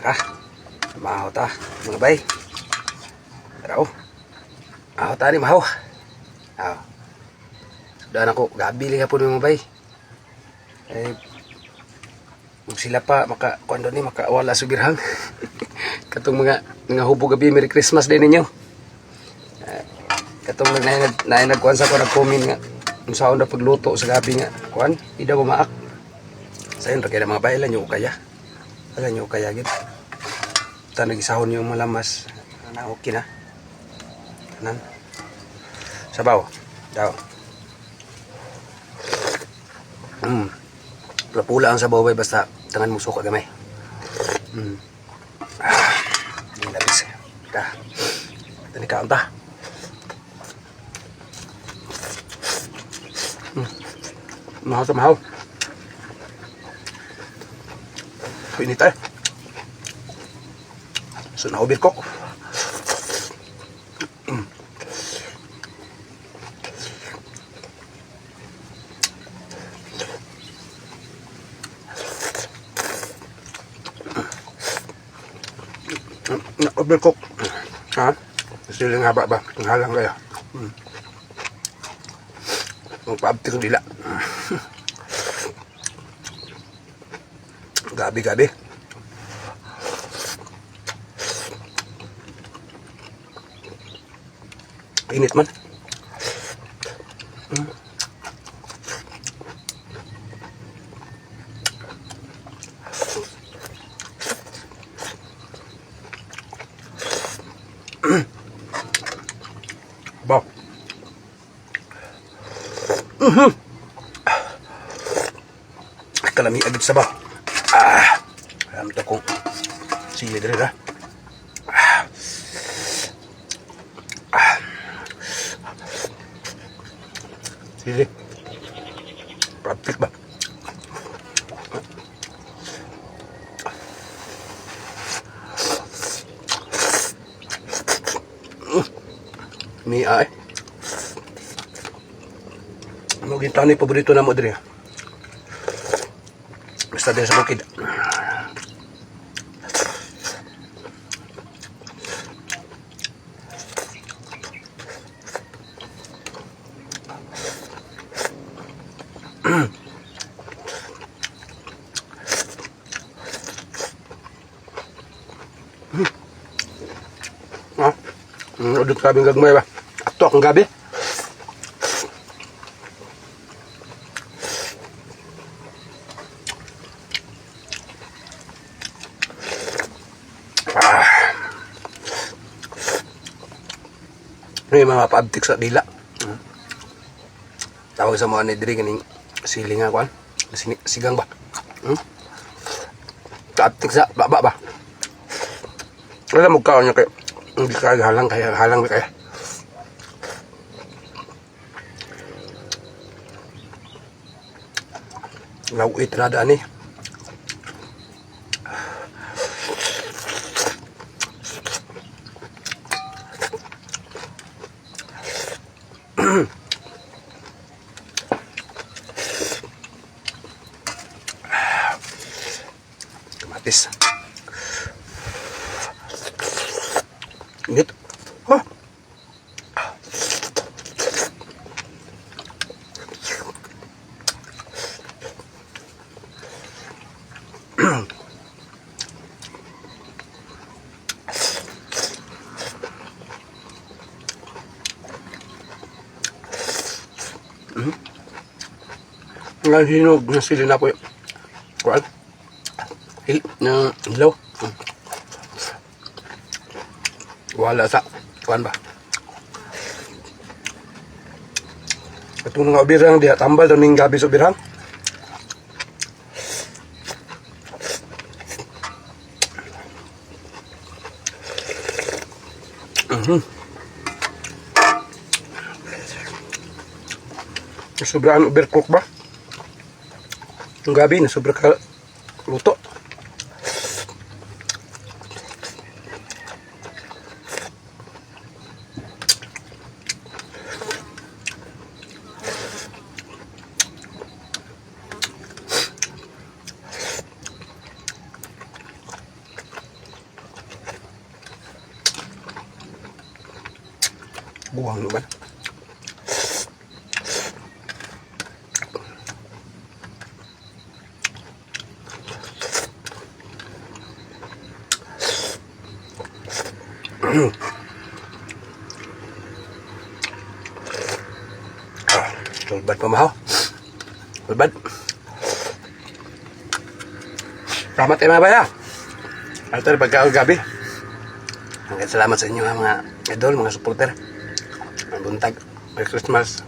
Tara. Mahaw ta, mga bay. Tara oh. Aho ta ni mahaw. Aw. Sudan ako, gabi lang po mga bay. Eh, ug sila pa maka kuan ni makawala subirhang. Katong mga mga hubo gabi, Merry Christmas din ninyo. Eh, katong nag na nagkuan sa ko, nag-comment nga unsaon na pagluto sa gabi nga kuan, di daw maak. Sayon ra kay mga bay, alam nyo kaya. Alam nyo kaya gid. Ta nagisahon yung malamas. Na okay na. Tanan. Sabaw. Daw. Pula-pula ang sabaw bay, basta tangan mo suka gamay. Ah, hindi labis. Ta. Tani kaon ta. Mahal sa mahal. Init eh. So na-overcook. Na-overcook. Ha? Siling haba ba? Ang halang kaya. Magpaabti kong dila. Gabi, gabi. Init man. Ba. Kalami agad sa ba. Ah. Alam to kung sili diri ra. Ah. Ah. Sili. Praktik ba? Ni ay. Mo gintani paborito na mo diri. Basta diri sa bukid. Ha? Udot kabing gagmay ba? Ato akong gabi. Ah. May mga paabtik sa dila. Tawag sa mga ni diri kaning sili nga kuan. Sigang ba? Hmm? Paabtik sa baba ba? Wala mo kaon niya kay hindi ka halang kaya halang kaya. Lawit na daan eh. Kamatis. Init. Oh. Nga hinog na sili na po. Kuan. Hil na hilaw. Wala sa kuan ba. Itong mga ubirang diha tambal daw ning gabi sa ubirang. Sobrang overcook ba? Yung gabi na sobra ka luto. Buwang naman. Ah, sulbad pa, mahaw. Sulbad. Salamat kayo, mga bay, ha. Ito rin pagkaon gabi. Hanggang salamat sa inyo ha, mga idol, mga supporter. Ang buntag. Merry Christmas.